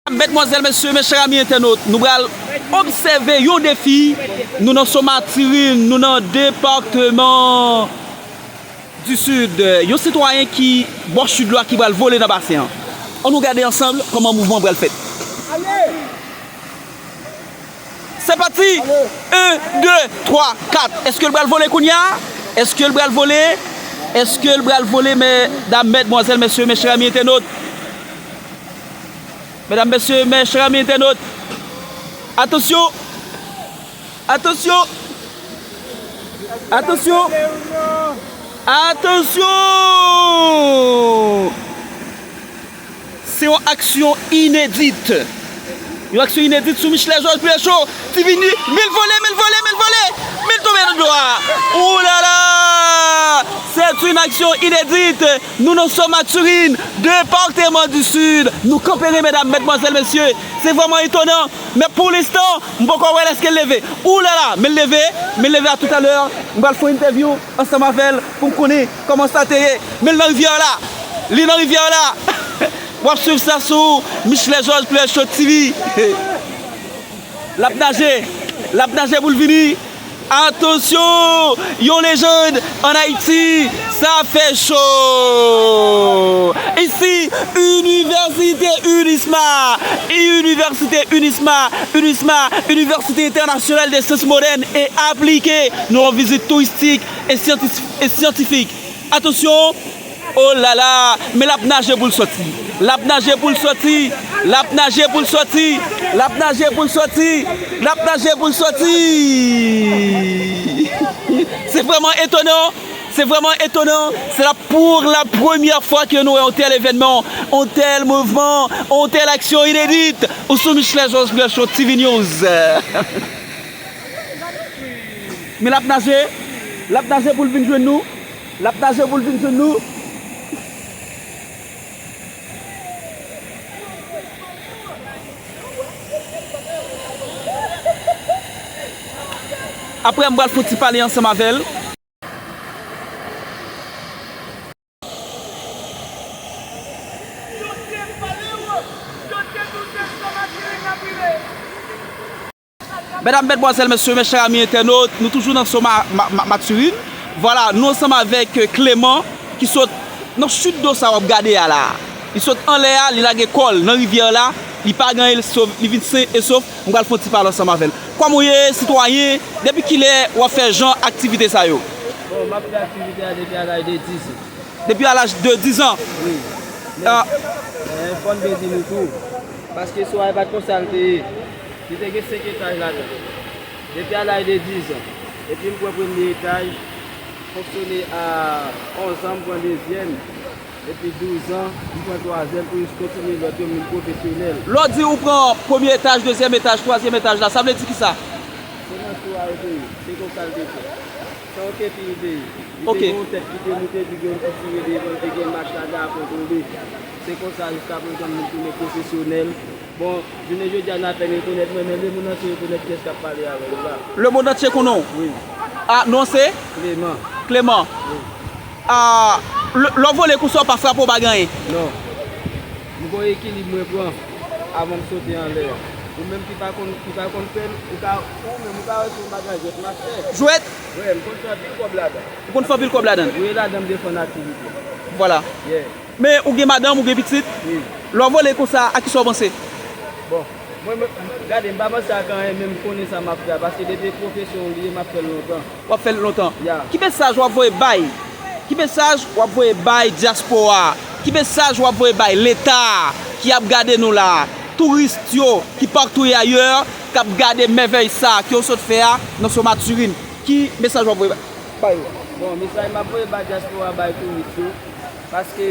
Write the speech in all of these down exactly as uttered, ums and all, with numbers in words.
Medmwazèl, mesye, mes chers amis internautes, nou pral obsève yon defi. Nou nan Somatirin, nou nan depatman di Sid. Yon sitwayen ki bò Sid la ki pral vole nan basen an. Ann nou gade ansanm kòman mouvman pral fèt. Se pati! En, de, twa, kat. Èske l pral vole kounye a? Èske l pral vole? Èske l pral vole, medam, medmwazèl, mesye, mes chers amis internautes? Medam, mesye, mes chers amis internautes, atansyon! Atansyon! Atansyon! Atansyon! Se yon aksyon inedit. Yon aksyon inedit sou Michelet Georges Pierre Chaud. Ti vini, men l vole, men l vole, men l vole, men l tonbe nan dlo a. Oulala! C'est une action inédite. Nou nan Somatirin, depatman di Sid. Nou kanpe ren, medam, medmwazèl, mesye. Se vrèman etonan. Men pou lenstan, m poko wè l èske l leve. Oulala, men l leve, men l leve, a toutalè. M pral fè yon entèvyou ansanm avè l pou m konnen kòman sa te ye. Men l nan rivyè a la. Li nan rivyè a la. W ap swiv sa sou Michelet Georges Pierre Chaud T V. L ap naje. L ap naje pou l vini. Atansyon! Yon lejann ann Ayiti, sa fè cho! Isi, Inivèsite Unisma, Inivèsite Unisma, Unisma, Inivèsite Entènasyonal de Syans Modèn e Aplike, nou an vizit touristik e syantis-, e syantifik. Atansyon! Oh la la! Men l ap naje pou l sòti. L ap naje pou l sòti. L ap naje pou l sòti. L ap naje pou l sòti. L ap naje pou l sòti. Se vrèman etonan. Se vrèman etonan. Se la, pour la première fois que nou wè yon tèl evènman, yon tèl mouvman, yon tèl aksyon inedit. Ou sou Michelet Georges Pierre Chaud T V News. Men l ap naje. L ap naje pou l vin jwenn nou. L ap naje pou l vin jwenn nou. Apre, m pral fè yon ti pale ansanm avè l. Medam, medmwazèl, mesye, mes chers amis internautes, nou toujou nan Soma-, Ma-, Ma-, Matirin. Vwala, nou ansanm avèk, euh, Clément, ki sot nan chit dlo sa w ap gade a la. Li sot anlè a, li lage kò l nan rivyè a la, li pa gen anyen, li sov, li vin sen e sof. M pral fè yon ti pale ansanm avè l. Kòman w ye, sitwayen? Depi kilè w ap fè jan aktivite sa yo? Bon, m ap fè aktivite a depi a laj de diz an. Depi a laj de diz an? Wi. Men, ah, men fò n byen di nou tou, paske Soma pa t konsa l te ye. Li te gen senk etaj ladan. Depi a laj de diz an. Epi m pran premye etaj, fonksyone a onz an, m pran dezyèm. Epi douz an, m pran twazyèm pou jis kontinye lòt yo, m vin pwofesyonèl. Lè w di ou pran premye etaj, dezyèm etaj, twazyèm etaj la, sa vle di kisa? Se nan Soma yo te ye, se konsa l te fèt. Sa w te fini te ye. Li te gen yon tèt ki te moute, epi gen yon ti tire devan, li te gen mach ladan apre tonbe. Se konsa jiskaprezan m vin tounen pwofesyonèl. Bon, jounen jodi a n apèn rekonèt mwen, men lemonn antye rekonèt kiyès k ap pale avè nou la. Lemonn antye konnen w? Wi. Ah, non se? Clément. Clément. Wi. Ah, lè, lè w vole konsa w pa frape w pa gen anyen? Non. M gon ekilib mwen pran avan m sote anlè a. Ou menm ki pa konn, ki pa konn fè l, ou ka, ou menm ou ka wè se yon bagay jwèt m ap fè. Jwèt? Wi, m konn fè anpil kòb ladan. Ou konn fè anpil kòb ladan? Wi, ladan m defann aktivite. Vwala. Yeah. Men ou gen madanm, ou gen pitit. Wi. Lè w vole konsa, a kisa w panse? Bon, mwen, mwen, gade, m pa panse ak anyen, men m konnen sa m ap fè a, paske depi pwofesyon li ye, m ap fè l lontan. W ap fè l lontan. Ya. Ki mesaj w ap voye bay? Ki mesaj w ap voye bay dyaspora a? Ki mesaj w ap voye bay Leta a ki ap gade nou la a? Touris yo ki patou e ayè, k ap gade mèvèy sa a ke w sot fè a nan Somatirin. Ki mesaj w ap voye bay yo? Bon, mesaj m ap voye bay dyaspora, bay touris yo, paske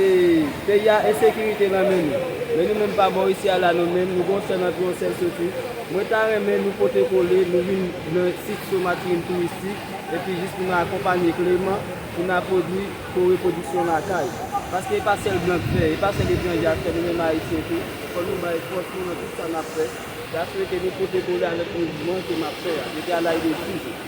peyi a, ensekirite nan men nou. Men nou menm pa bò isi a la, nou menm, nou gon sèl antre, yon sèl soti. Mwen ta renmen nou pote kole, nou vin nan sit Somatirin touristik, epi jis pou nou akonpanye Clément, pou n a pwodui pou repwodiksyon lakay. Paske e pa sèl blan k fè, e pa sèl etranje k fè, nou menm Ayisyen tou, fò nou bay fòs nou nan tout sa n ap fè. Sa swete nou pote kole a lòt mouvman ke m ap fè a, depi a laj de diz an.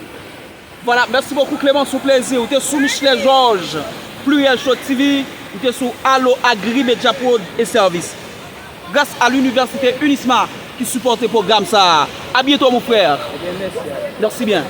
Vwala, mèsi bokou Clément, se yon plezi. Ou te sou Michelet Georges, Pluriel Show T V, ou te sou Alo Agri Media Prod e Sèvis. Grâce à l'université Unisma ki sipòte pwogram sa a. À bientôt, mon frère. Merci bien.